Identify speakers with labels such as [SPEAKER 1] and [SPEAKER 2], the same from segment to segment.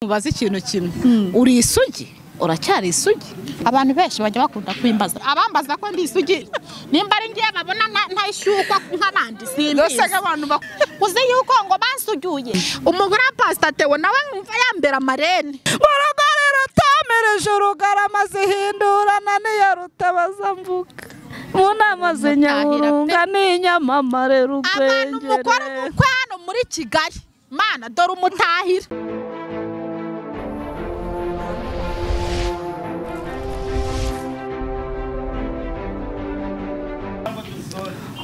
[SPEAKER 1] Mubaze ikintu kimwe, uri isugi? Uracyari isugi?
[SPEAKER 2] Abantu benshi bajya bakunda kwimbaza, abambaza ko ndi isugi, nimba ari ngiye babona ntayishyukwa nk'abandi simbizi. Uzi yuko ngo bansugiye umugore wa Pastor Theo nawe nkumva yambera marene.
[SPEAKER 3] Urugore rutamirije urugarama zihindurana niyo rutabaza mvuga. Mu nama z'inyahurunga n'inyamamare rugwengere.
[SPEAKER 2] Abantu mukora ubukwe hano muri Kigali, Mana dore umutahira.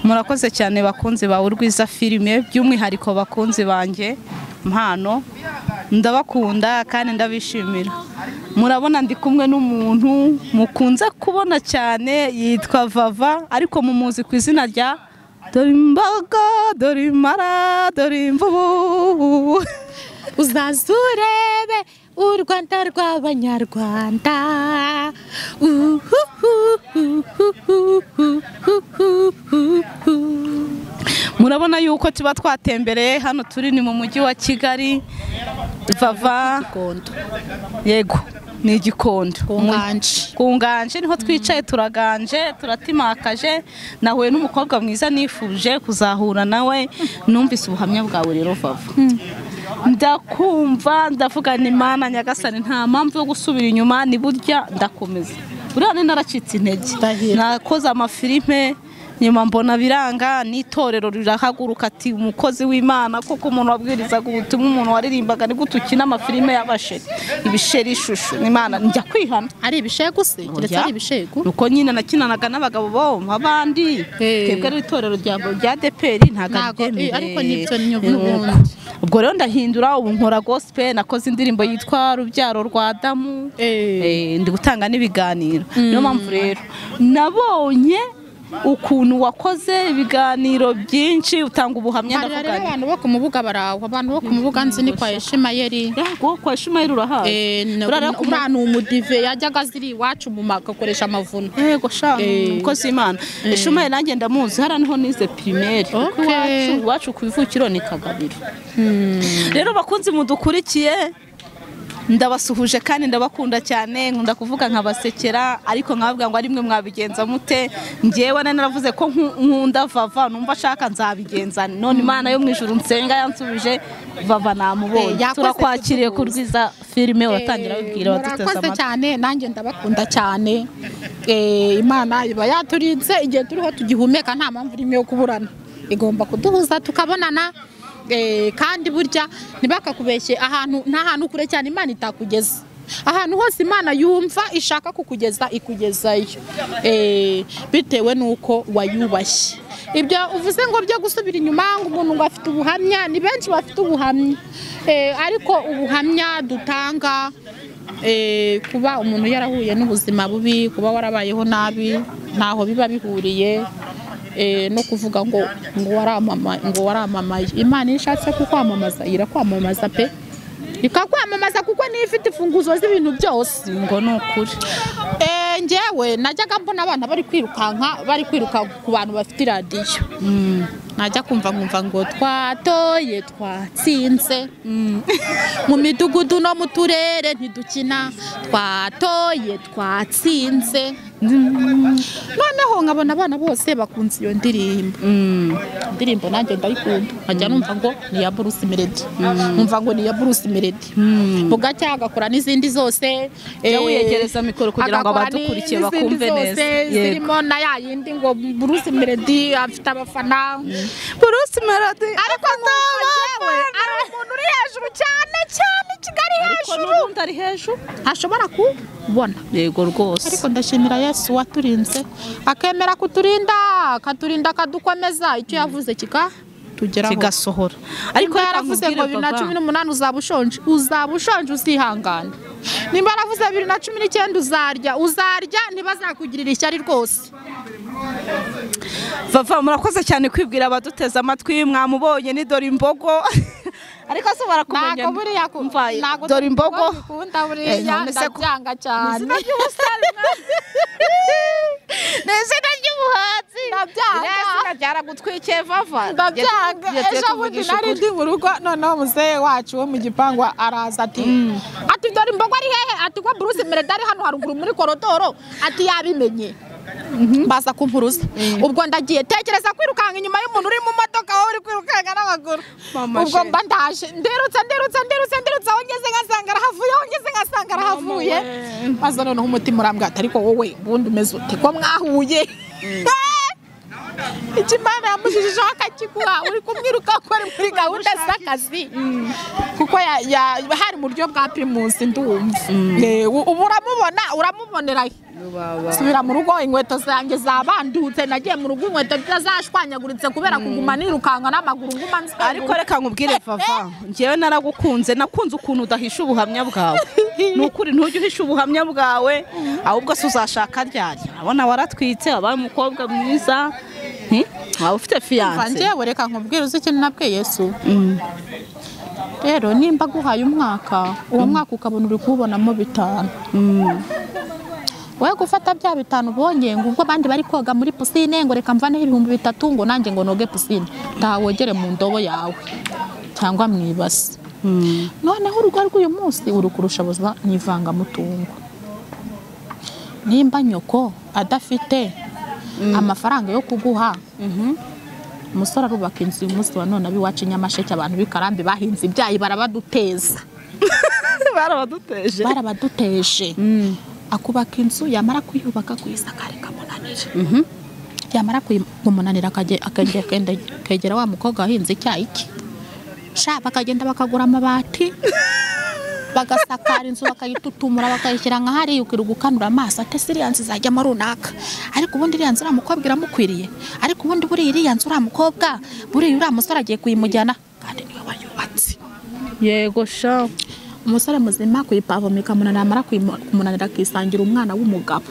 [SPEAKER 1] Murakoze cyane bakunzi ba Urwiza Filime, by'umwihariko bakunzi banjye mpano, ndabakunda kandi ndabishimira. Murabona ndi kumwe n'umuntu mukunze kubona cyane yitwa Vava, ariko mumuzi ku izina rya Dorimbogo, Dorimara, Dorimvubu.
[SPEAKER 2] Uzazurebe u Rwanda rw'Abanyarwanda.
[SPEAKER 1] Murabona yuko tuba twatembereye hano, turi ni mu mujyi wa Kigali. Vava yego ni Gikondo ku Nganje niho twicaye, turaganje turatimakaje. Nahuye n'umukobwa mwiza nifuje kuzahura nawe, numvise ubuhamya bwawe rero Vava, ndakumva ndavuga ni Mana Nyagasani, nta mpamvu yo gusubira inyuma, ni burya ndakomeza. Buriya naracitse intege, nakoze amafilime nyuma mbona biranga, n'itorero rirahaguruka ati umukozi w'Imana koko, umuntu wabwirizaga ubutumwa, umuntu waririmbaga, ni gute ukina amafilime y'abasheri, ibisheri ishusho Imana, njya kwihana.
[SPEAKER 2] Ari ibishegu se? Keretse ari ibishegu
[SPEAKER 1] nuko nyine nakinanaga n'abagabo bo abandi, twebwe ari itorero rya DPR ntago abyemeye,
[SPEAKER 2] ariko nibyo n'ubundi.
[SPEAKER 1] Ubwo rero ndahindura, ubu nkora gospel, nakoze indirimbo yitwa Rubyaro rwa Adamu, ndi gutanga n'ibiganiro. Niyo mpamvu rero nabonye ukuntu wakoze ibiganiro byinshi utanga ubuhamya,
[SPEAKER 2] ndavuga abantu bo kumubuga baraho, abantu bo kumubuga nzi ni kwa Eshimayeli.
[SPEAKER 1] Yego kwa Eshimayeli urahazi?
[SPEAKER 2] Uriya ni umudive yajyaga aziri iwacu mu agakoresha amavuno.
[SPEAKER 1] Yego sha umukozi w'Imana Eshimayeli nanjye ndamuzi, hariya niho nize primaire, kuko iwacu ku ivukiro ni Kagabiro. Rero bakunzi mudukurikiye, ndabasuhuje kandi ndabakunda cyane, nkunda kuvuga nkabasekera, ariko nkababwira ngo ari mwe mwabigenza mute. Njyewe naravuze ko nkunda Vava, numva ashaka nzabigenza, none Imana yo mu ijuru nsenga yansubije Vava namubonye. Turakwakiriye ku Rwiza Filime, uratangira wibwira abaduteze amatwi.
[SPEAKER 2] Murakoze cyane, nanjye ndabakunda cyane. Imana iba yaturinze igihe turiho tugihumeka, nta mpamvu rimwe yo kuburana, igomba kuduhuza tukabonana. Kandi burya ntibakakubeshye, ahantu nta hantu kure cyane Imana itakugeza, ahantu hose Imana yumva ishaka kukugeza ikugezayo, bitewe nuko wayubashye. Ibyo uvuze ngo byo gusubira inyuma ngo umuntu ngo afite ubuhamya, ni benshi bafite ubuhamya, ariko ubuhamya dutanga, kuba umuntu yarahuye n'ubuzima bubi, kuba warabayeho nabi, ntaho biba bihuriye no kuvuga ngo ngo waramamaye. Imana ishatse kukwamamaza irakwamamaza pe, ikakwamamaza kuko niyo ifite imfunguzo z'ibintu byose.
[SPEAKER 1] Ngo ni ukuri.
[SPEAKER 2] Njyewe najyaga mbona abana bari kwirukanka, bari kwiruka ku bantu bafite iradiyo, najya kumva nkumva ngo twatoye twatsinze, mu midugudu no mu turere ntidukina, twatoye twatsinze. Noneho nkabona abana bose bakunze iyo ndirimbo. Indirimbo nanjye ndayikunda, nkajya numva ngo ni iya Bruce Melody, numva ngo ni iya Bruce Melody, bugacya agakora n'izindi zose.
[SPEAKER 1] Wiyegereza mikoro kugira ngo abadukurikiye bakumve neza,
[SPEAKER 2] zirimo na ya yindi ngo Bruce Melody afite abafana,
[SPEAKER 1] Bruce Melody
[SPEAKER 2] ariko njyewe ari umuntu uri hejuru cyane cyane, Kigali hejuru,
[SPEAKER 1] ariko n'undi ari hejuru
[SPEAKER 2] ntashobora kubona.
[SPEAKER 1] Yego rwose,
[SPEAKER 2] ariko ndashimira Yesu waturinze, akemera kuturinda, akaturinda akadukomeza, icyo yavuze kikatugeraho
[SPEAKER 1] kigasohora.
[SPEAKER 2] Ariko yaravuze ngo 2018 uzaba ushonje, uzaba ushonje uzihangana. Nimba yaravuze 2019 uzarya, uzarya ntibazakugirira ishyari rwose.
[SPEAKER 1] Vava murakoze cyane kwibwira abaduteze amatwi, mwamubonye ni Dorimbogo. Ariko se barakumenya
[SPEAKER 2] ntago
[SPEAKER 1] Dorimbogo
[SPEAKER 2] bikunda buriya ndabyanga cyane.
[SPEAKER 1] Ni izina ry'ubusitani. Ni izina ry'ubusitani. muhanzi
[SPEAKER 2] Ndabyanga.
[SPEAKER 1] Byaragutwikiye Vava.
[SPEAKER 2] Ndabyanga. Ejo bundi nari ndi mu rugo, noneho muzehe wacu wo mu gipangu araza ati dore imbogo ari hehe, ati ko Bruce Melody ari hano haruguru muri korodoro, ati yabimenye. Baza kumpuruza. Ubwo ndagiye tekereza kwirukanka inyuma y'umuntu uri mu modoka, wowe uri kwirukanka n'amaguru. Ubwo mba ndaje ndirutse aho ngeze ngasanga arahavuye, aho ngeze ngasanga arahavuye. Maze noneho umutima urambwira ati ariko wowe ubundi umeze ute ko mwahuye? Icyo Imana yamujijeho akakiguha, uri kumwiruka ko ari muri gahunda z'akazi, kuko hari mu buryo bwa Primus ndumva. Ubu uramubona, uramubonera. Subira mu rugo inkweto zanjye zabandutse, nagiye mu rugo inkweto zashwanyaguritse kubera kuguma nirukanka n'amaguru nguma nzenguruka.
[SPEAKER 1] Ariko reka nkubwire Vava, njyewe naragukunze, nakunze ukuntu udahisha ubuhamya bwawe. Ni ukuri ntujye uhisha ubuhamya bwawe, ahubwo se uzashaka ryari? Urabona waratwitse, wabaye umukobwa mwiza, waba ufite fiyanse.
[SPEAKER 2] Njyewe reka nkubwire, uzi ikintu nabwiye Yesu? Rero nimba guhaye umwaka, uwo mwaka ukabona uri kuwubonamo 5. Wowe gufata bya 5 ubonye ngo ubwo abandi bari koga muri pisine, ngo reka mvaneho 3000 ngo nanjye ngo noge pisine, tawogere mu ndobo yawe cyangwa mu ibasi. Noneho urugo rw'uyu munsi uri kurushaboza n'ivangamutungo. Nimba nyoko adafite amafaranga yo kuguha, umusore arubaka inzu uyu munsi wa none abiwacu Nyamasheke, abantu b'Ikarambi bahinze ibyayi barabaduteza.
[SPEAKER 1] Barabaduteje.
[SPEAKER 2] Barabaduteje. Akubaka inzu, yamara kuyubaka kuyisakara ikamunanira. Yamara kumunanira akegera wa mukobwa wahinze icyayi cye, sha bakagenda bakagura amabati, bagasakara inzu bakayitutumura, bakayishyira nka hariya, ukirirwa ukanura amaso ati ese iriya nzu izajyamo runaka, ariko ubundi iriya nzu uriya mukobwa iramukwiriye, ariko ubundi buriya iriya nzu uriya mukobwa, buriya uriya musore agiye kuyimujyana, kandi niwe wayubatse.
[SPEAKER 1] Yego sha.
[SPEAKER 2] Umusore muzima kuyipavoma ikamunanira, amara kumunanira akisangira umwana w'umugabo,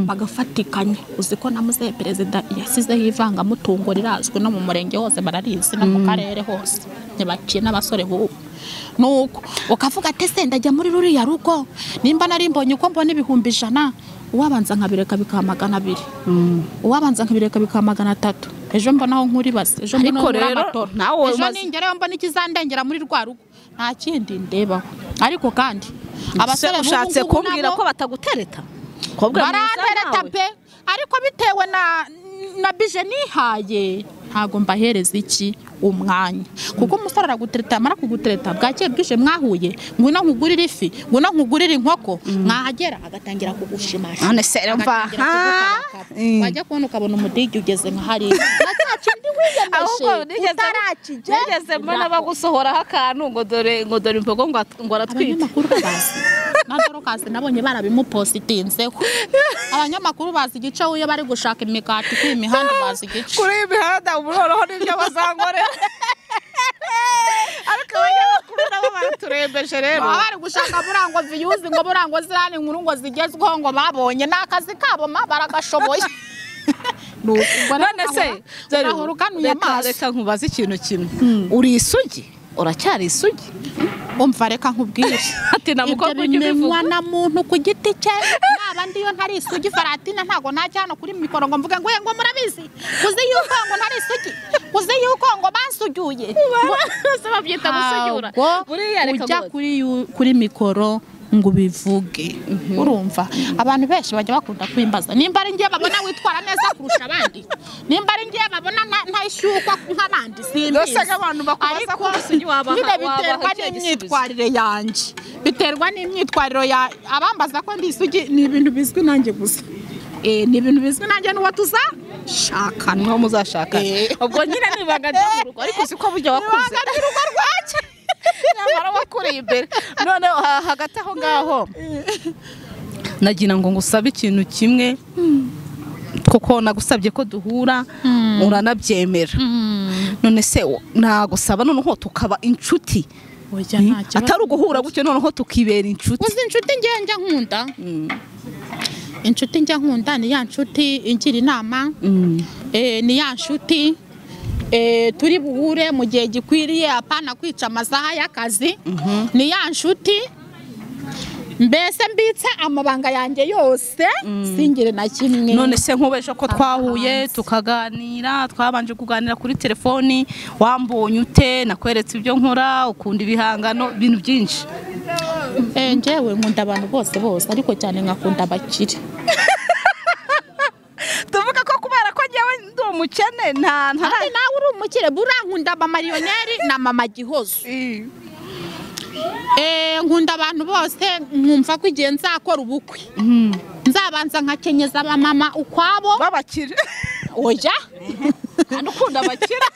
[SPEAKER 2] bagafatikanya. Uzi ko na muzehe perezida yasizeho ivangamutungo rirazwi no mu murenge hose bararizi, no mu karere hose, ntibaciye n'abasore bubu. Nuko ukavuga ati ese ndajya muri ruriya rugo, nimba nari mbonye uko mbona 100,000, uwabanza nkabireka bikaba 200, uwabanza nkabireka bikaba 300, ejo mbona aho nkuri base, ejo mbona aho nkuri amatora, ejo ningerayo mbona ikizandengera muri rwa rugo, nta kindi ndebaho. Ariko kandi abasore
[SPEAKER 1] ushatse kumbwira ko batagutereta,
[SPEAKER 2] barantereta pe, ariko bitewe na bije nihaye, ntago mbahereza iki umwanya, kuko umusore aragutereta, amara kugutereta bwakeye bwije mwahuye, ngwino nkugurire ifi, ngwino nkugurire inkoko, mwahagera agatangira kugushimasha.
[SPEAKER 1] None se mva
[SPEAKER 2] wajya kubona ukabona umudigi ugeze nka hariya, na cya kindi wiyemeje utarakigera,
[SPEAKER 1] nigeze mbona bagusohoraho akantu ngo dore imbogo ngo aratwite.
[SPEAKER 2] Abanyamakuru bazi na Dorcas nabonye barabimupositinzeho. Abanyamakuru bazi igice uyo bari gushaka imikati kuri imihanda, bazi igice
[SPEAKER 1] kuri imihanda ubu noneho nibyo bazangorera. Ariko abanyamakuru nabo baraturembeje rero,
[SPEAKER 2] baba bari gushaka burango viyuzi, ngo burango zirani inkuru ngo zigezweho, ngo babonye n'akazi kabo ma baragashoboye.
[SPEAKER 1] None se reka nkubaze ikintu kimwe, uri isugi? Uracyari isugi?
[SPEAKER 2] Umva reka nkubwire,
[SPEAKER 1] ati na mukobwa ujye ubivuga
[SPEAKER 2] na muntu ku giti cye, naba ndiyo ntari isugi Faratina, ntago najya hano kuri mikoro ngo mvuge ngo ngo murabizi, uzi yuko ngo ntari isugi, uzi yuko ngo bansugiye,
[SPEAKER 1] se babyita gusugiura.
[SPEAKER 2] Buriya reka ujya kuri mikoro ngo ubivuge. Urumva abantu benshi bajya bakunda kwimbaza nimba ari ngiye babona witwara neza kurusha abandi, nimba ari ngiye babona ntashyukwa nk'abandi, simbizi.
[SPEAKER 1] Abantu bakubaza ko isugi wabaha
[SPEAKER 2] biterwa n'imyitwarire yanjye, biterwa n'imyitwarire ya abambaza ko ndi isugi, ni ibintu bizwi nanjye gusa. Ni ibintu bizwi nanjye n'uwo tuzashakana,
[SPEAKER 1] n'uwo muzashakana. Ubwo nyine ni ibanga ryo mu rugo, ariko siko burya wakuze
[SPEAKER 2] ibanga ry'urugo rwacu
[SPEAKER 1] nyamara wakuriye imbere. None hagati aho ngaho nagira ngo ngusabe ikintu kimwe, kuko nagusabye ko duhura uranabyemera. None se nagusaba noneho tukaba inshuti, atari uguhura gutyo, noneho tukibera inshuti.
[SPEAKER 2] Uzi inshuti njya nkunda, inshuti njya nkunda ni ya nshuti ingira inama, ni ya nshuti turi buhure mu gihe gikwiriye, apana kwica amasaha y'akazi, ni ya nshuti Mbese mbitse amabanga yanjye yose singire na kimwe.
[SPEAKER 1] None se nkubeje ko twahuye tukaganira, twabanje kuganira kuri telefoni, wambonye ute, nakweretse ibyo nkora, ukunda ibihangano, ibintu byinshi.
[SPEAKER 2] Njyewe nkunda abantu bose bose, ariko cyane nkakunda abakire.
[SPEAKER 1] Tuvuga ko kubera ko njyewe ndi umukene nta
[SPEAKER 2] nta nawe uri umukire, burankunda abamariyoneri na mama Gihozo. Nkunda abantu bose, nkumva ko igihe nzakora ubukwe nzabanza nkakenyeza abamama ukwabo
[SPEAKER 1] babakire.
[SPEAKER 2] Oya
[SPEAKER 1] kandi ukunda abakire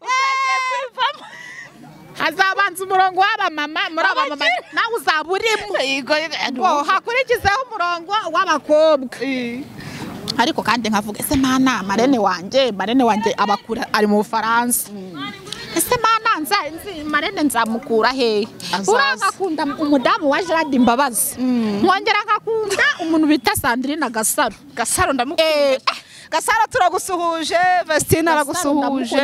[SPEAKER 1] utagiye kwivamo,
[SPEAKER 2] hazabanza umurongo w'abamama, muri abamama nawe uzaba urimo, hakurikizeho umurongo w'abakobwa. Ariko kandi nkavuga ese mana marene wanjye abakura ari mu Bufaransa, ese mana nzi marene nzamukura hehe? Urankakunda umudamu wa Gerard Imbabazi, nkongera nkakunda umuntu bita Sandrine Gasaro.
[SPEAKER 1] Gasaro ndamukunda. Gasaro turagusuhuje, Vestine aragusuhuje,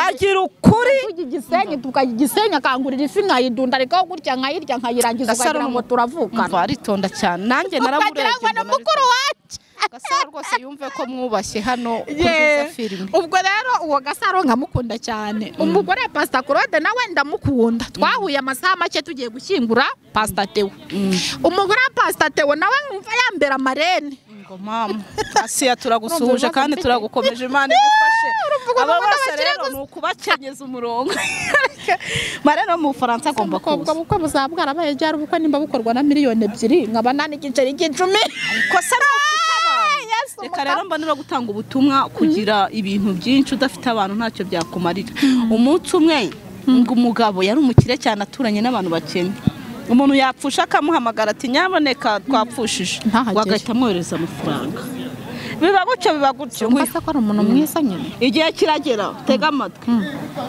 [SPEAKER 1] agira ukuri.
[SPEAKER 2] Tujya Igisenyi tukajya Igisenyi akangurira ifi nkayidunda, ariko gutya nkayirya nkayirangiza ukagira ngo turavukana.
[SPEAKER 1] Aritonda cyane, nanjye naramurebye
[SPEAKER 2] mbona mukuru wacu.
[SPEAKER 1] Gasaro rwose yumve ko mwubashye hano kuri filime.
[SPEAKER 2] Ubwo rero uwo Gasaro nkamukunda cyane. Umugore Pastor Claude nawe ndamukunda, twahuye amasaha make tugiye gushyingura Pastor Theo. Umugore Pastor Theo nawe nkumva yambera marene.
[SPEAKER 1] Mama Asiya turagusuhuje kandi turagukomeje, Imana igufashe. Aba bose rero ni ukubakenyeza umurongo. Marene mu Bufaransa agomba kuza.
[SPEAKER 2] Ubukwe buzaba bwarabaye ryari? Ubukwe nimba bukorwa na 2 miliyoni nkaba nta n'igiceri cy'icumi.
[SPEAKER 1] Kosa reka rero mbonera gutanga ubutumwa, kugira ibintu byinshi udafite abantu ntacyo byakumarira. Umunsi umwe ngo umugabo yari umukire cyane aturanye n'abantu bakennye, umuntu yapfusha akamuhamagara ati nyaboneka twapfushije, wagahita amwohereza amafaranga. Biba gutyo biba gutyo.
[SPEAKER 2] Umva ko ari umuntu mwiza nyine.
[SPEAKER 1] Igihe kiragera, tega amatwi,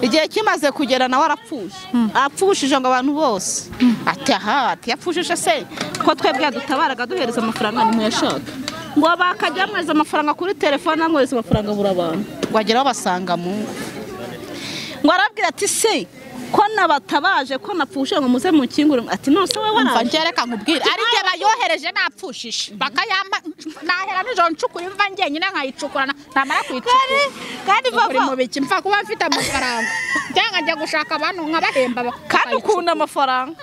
[SPEAKER 1] igihe kimaze kugera nawe arapfusha, apfushije ngo abantu bose ati aha, ati yapfushije se ko twebwe yadutabaraga duhereza amafaranga nimuyashaka, ngo bakajya amwohereza amafaranga kuri telefone, amwohereza amafaranga buri abantu, ngo ageraho basanga mu ngo, ngo arabwira ati se ko nabatabaje ko napfushe ngo muze mukingure, ati none se wowe waraje?
[SPEAKER 2] Mva reka nkubwire, ari jye bayohereje napfushije bakayampa, nahera nijoro ncukura imva njyenyine nkayicukura, namara kuyicukura
[SPEAKER 1] kandi
[SPEAKER 2] uri mu biki? Mfa kuba mfite amafaranga cyangwa njya gushaka abantu nkabahemba.
[SPEAKER 1] Kandi ukunda amafaranga.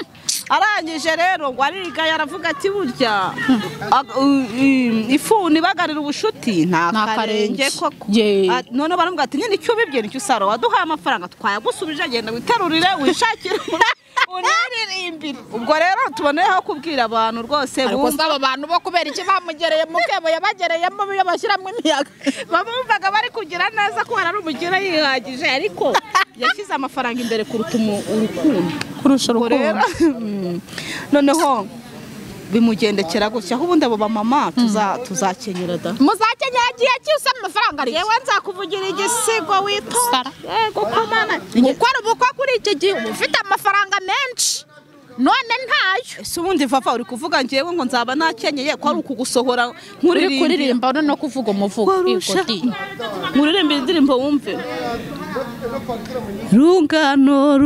[SPEAKER 1] Arangije rero ngo ariga yaravuga ati burya ifuni bagarira ubushuti nta karenge koko. None baramubwira ati nyine icyo ubibye nicyo usaro, waduhaye amafaranga twayagusubije, agenda witerurire wishakire uniririmbire. Ubwo rero tuboneyeho kubwira abantu rwose
[SPEAKER 2] bumva abo bantu bo kubera iki bamugereye mu kebo yabagereyemo iyo bashyiramo imiyaga,
[SPEAKER 1] bamumvaga bari kugira neza ko ari umugera yihagije, ariko yashyize amafaranga imbere kuruta urukundo,
[SPEAKER 2] kurusha urukundo.
[SPEAKER 1] Noneho bimugendekera gutya, aho ubundi abo bamama tuzakenyera da.
[SPEAKER 2] Muzakenyera gihe cyose amafaranga ari.
[SPEAKER 1] Yewe nzakuvugira igisigo witonda. Yego komana.
[SPEAKER 2] Gukora ubukwe kuri iki gihe ufite amafaranga menshi none ntayo.
[SPEAKER 1] Ese ubundi Vava uri kuvuga ngewe ngo nzaba nakenyeye ko ari ukugusohora
[SPEAKER 2] nkuririmba kuririmba no kuvuga umuvugo ikoti.
[SPEAKER 1] Nkuririmba indirimbo wumve. Rungano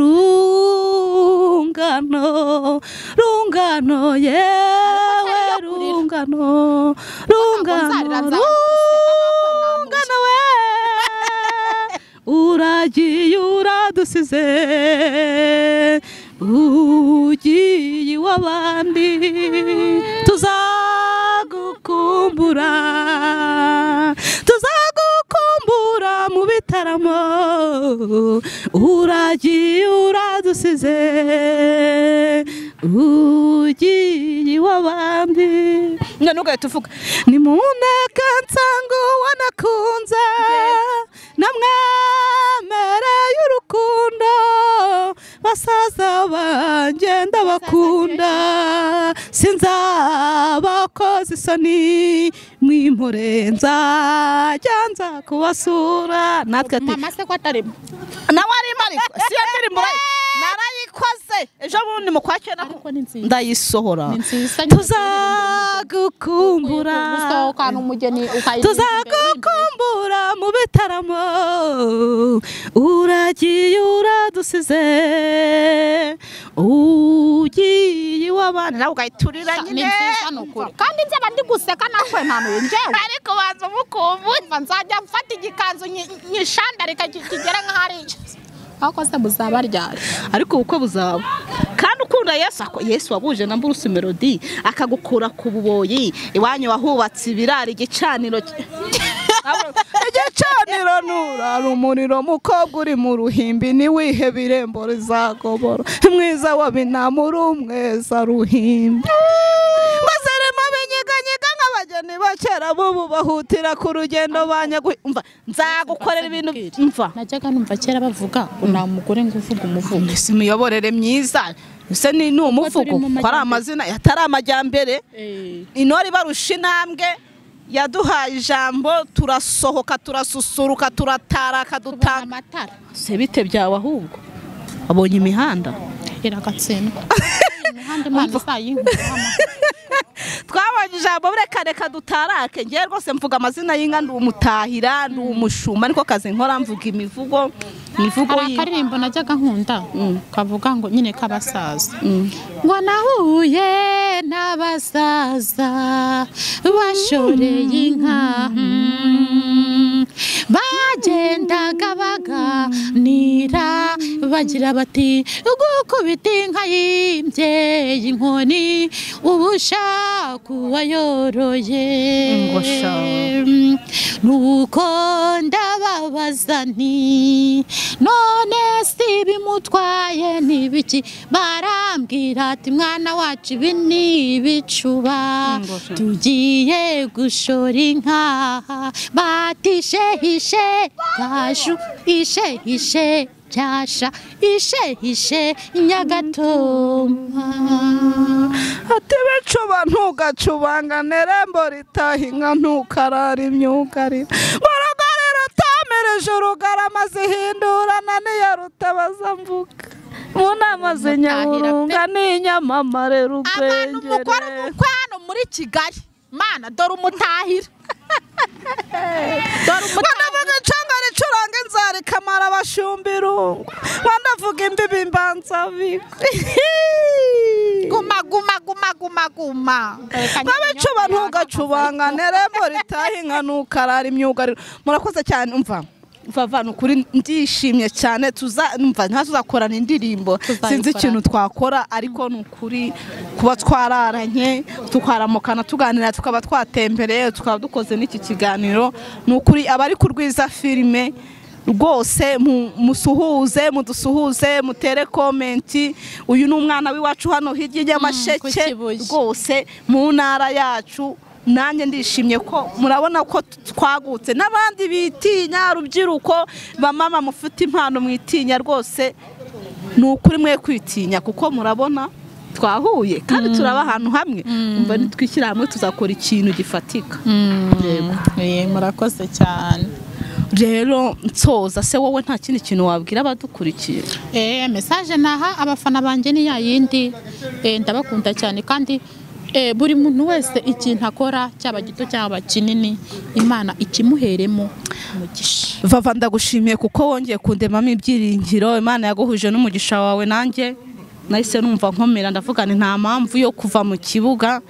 [SPEAKER 1] rungano rungano yewe rungano rungano rungano we uragiye uradusize ugiye iw'abandi tuzagukumbura tuzagukumbura mu bitaramo uragiye uradusize ugiye iw'abandi. None ugahita uvuga nimuneka nsanga uwo nakunze namwemereye urukundo basaza banjye ndabakunda sinzabakoza isoni mwimpore nzajya nza kubasura. Natwe ati
[SPEAKER 2] mama se ko atarimo
[SPEAKER 1] nawe arimo, ariko si yo ndirimbo narayikoze ejo bundi mu kwa cyenda ndayisohora. Tuzagukumbura tuzagukumbura Dukumbura mu bitaramo, uragiye uradusize, ugiye iw'abana nawe ugahiturira
[SPEAKER 2] Ni
[SPEAKER 1] nyine.
[SPEAKER 2] nziza ni ukuri, kandi nzaba ndi guseka nakwe ntanuye njyewe,
[SPEAKER 1] Ariko banza mukumbuye.
[SPEAKER 2] Umva, nzajya mfata igikanzu nyishandarika kigera nk'ahariya, ariko se buzaba ryari?
[SPEAKER 1] Ariko ubukwe buzaba, kandi ukunda Yesu, Yesu wabuje na Bruce Melody akagukura ku buboyi iwanyu, wahubatse ibiraro, igicaniro igicaniro nurara umuriro, mukobwa uri mu ruhimbi niwihebe, irembo rizagobora, mwiza wa binamuri umweza ruhimbi, bazarema benyeganyega nk'abageni ba kera bubu bahutira ku rugendo banyagu. Umva, nzagukorera ibintu, mva.
[SPEAKER 2] Najyaga numva kera bavuga ngo nta mugore ngo uvuga umuvugo.
[SPEAKER 1] Si imiyoborere myiza ese ni umuvugo
[SPEAKER 2] Turi mu
[SPEAKER 1] ko ari
[SPEAKER 2] majyambere.
[SPEAKER 1] Amazina atari amajyambere. Intore ibarusha intambwe yaduhaye ijambo, turasohoka, turasusuruka, turataraka,
[SPEAKER 2] Tubona
[SPEAKER 1] dutanga
[SPEAKER 2] amatara.
[SPEAKER 1] Se bite byawe ahubwo, wabonye imihanda?
[SPEAKER 2] Iragatsindwa imihanda, Imana izayinkuraho.
[SPEAKER 1] Twabonye ijambo, reka reka dutarake. Ngewe rwose mvuga amazina y'inka, ndi umutahira, ndi umushumba, niko kazi nkora, mvuga imivugo
[SPEAKER 2] Hari
[SPEAKER 1] y'inka.
[SPEAKER 2] akaririmbo najyaga nkunda kavuga ngo nyine k'abasaza, ngo nahuye n'abasaza bashoreye inka, bagendaga baganira bagira bati: "Gukubita inka y'imbyeyi inkoni ubushaka uwayoroye."
[SPEAKER 1] Ngo sha.
[SPEAKER 2] Nuko ndababaza nti: "None si bimutwaye n'ibiki?" Barambwira ati: "Mwana wacu, ibi ni ibicuba."
[SPEAKER 1] Ngo sha.
[SPEAKER 2] Tugiye gushora inka, batishe hishe gashu, ishe hishe cyasha, ishe hishe Nyagatoma.
[SPEAKER 1] Ati bicuba ntugacubangane, rembo ritaha inka ntukarara imyugariro, mu rugo rero utamirije urugarama zihindurana niyo rutabaza mvuga mu nama zinyaburunga n'inyamamare.
[SPEAKER 2] Abantu mukora
[SPEAKER 1] Rugwengere.
[SPEAKER 2] ubukwe hano muri Kigali, mana, dore umutahira, dore umutahira.
[SPEAKER 1] Ndavuga icanga ricuranga inzara ikamara abashumba irungu, ndavuga imbibi mbanzabigwi.
[SPEAKER 2] Guma guma guma guma guma.
[SPEAKER 1] Babicuba ntugacubangane, rembo ritaha inka ntukarara imyugariro. Murakoze cyane. Umva vava, ni ukuri ndishimye cyane. Tuza, umva, ntatuzakorana indirimbo.
[SPEAKER 2] Tuzayikorana.
[SPEAKER 1] Sinzi ikintu twakora, ariko ni ukuri kuba twararanye, tukaramukana, tuganira, tukaba twatembereye, tukaba dukoze n'iki kiganiro, ni ukuri abari ku Rwiza Filime rwose musuhuze, mudusuhuze, mutere comment. Uyu ni umwana w'iwacu hano hirya
[SPEAKER 2] Ku
[SPEAKER 1] y'Nyamasheke
[SPEAKER 2] Kibuye.
[SPEAKER 1] rwose mu ntara yacu. Nanjye ndishimye ko murabona ko twagutse n'abandi bitinya. Rubyiruko, bamama mufite impano, mwitinya rwose, ni ukuri mwe kwitinya, kuko murabona twahuye kandi turaba ahantu hamwe. Umva, nitwishyira hamwe tuzakora ikintu gifatika. Yego.
[SPEAKER 2] Murakoze cyane.
[SPEAKER 1] Rero nsoza, se wowe nta kindi kintu wabwira abadukurikiye?
[SPEAKER 2] Message naha abafana banjye ni ya yindi, ndabakunda cyane, kandi buri muntu wese ikintu akora, cyaba gito cyaba kinini, Imana ikimuheremo umugisha.
[SPEAKER 1] Vava, ndagushimiye kuko wongeye kundemamo ibyiringiro. Imana yaguhuje n'umugisha wawe, nanjye nahise numva nkomera, ndavuga nti nta mpamvu yo kuva mu kibuga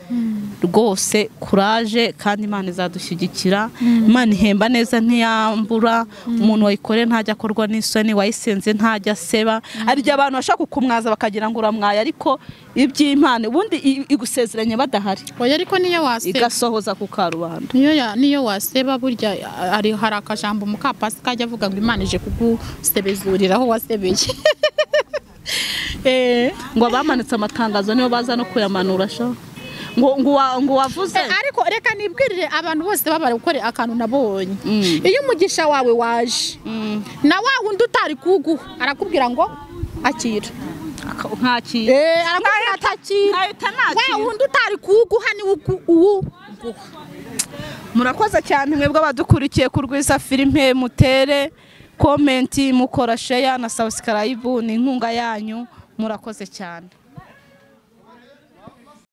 [SPEAKER 1] rwose. Kuraje, kandi Imana izadushyigikira. Imana ihemba neza, ntiyambura umuntu wayikoreye, ntajya akorwa n'isoni, wayisenze ntajya aseba. Hari igihe abantu bashaka kukumwaza bakagira ngo uramwaye, ariko iby'Imana ubundi igusezeranye badahari
[SPEAKER 2] Oya, ariko niyo waseba
[SPEAKER 1] igasohoza ku karubanda.
[SPEAKER 2] Niyo waseba burya hari akajambo mukapasi kajya avuga ngo Imana ije kugusebezurira aho wasebeye.
[SPEAKER 1] Ngo abamanitse amatangazo nibo baza no kuyamanura sha, ngo wavuze.
[SPEAKER 2] Ariko reka nibwirire abantu bose babara gukora akantu nabonye: iyo umugisha wawe waje, na wa wundi utari kuwuguha arakubwira ngo akira.
[SPEAKER 1] Nkakira.
[SPEAKER 2] Arakubwira ati akira.
[SPEAKER 1] Nkahita
[SPEAKER 2] Wa
[SPEAKER 1] nakira.
[SPEAKER 2] wundi utari kuwuguha niwe uwuguha.
[SPEAKER 1] Murakoze cyane mwebwe abadukurikiye ku Rwiza Filime. Mutere comment, mukora share na subscribe, ni inkunga yanyu. Murakoze cyane.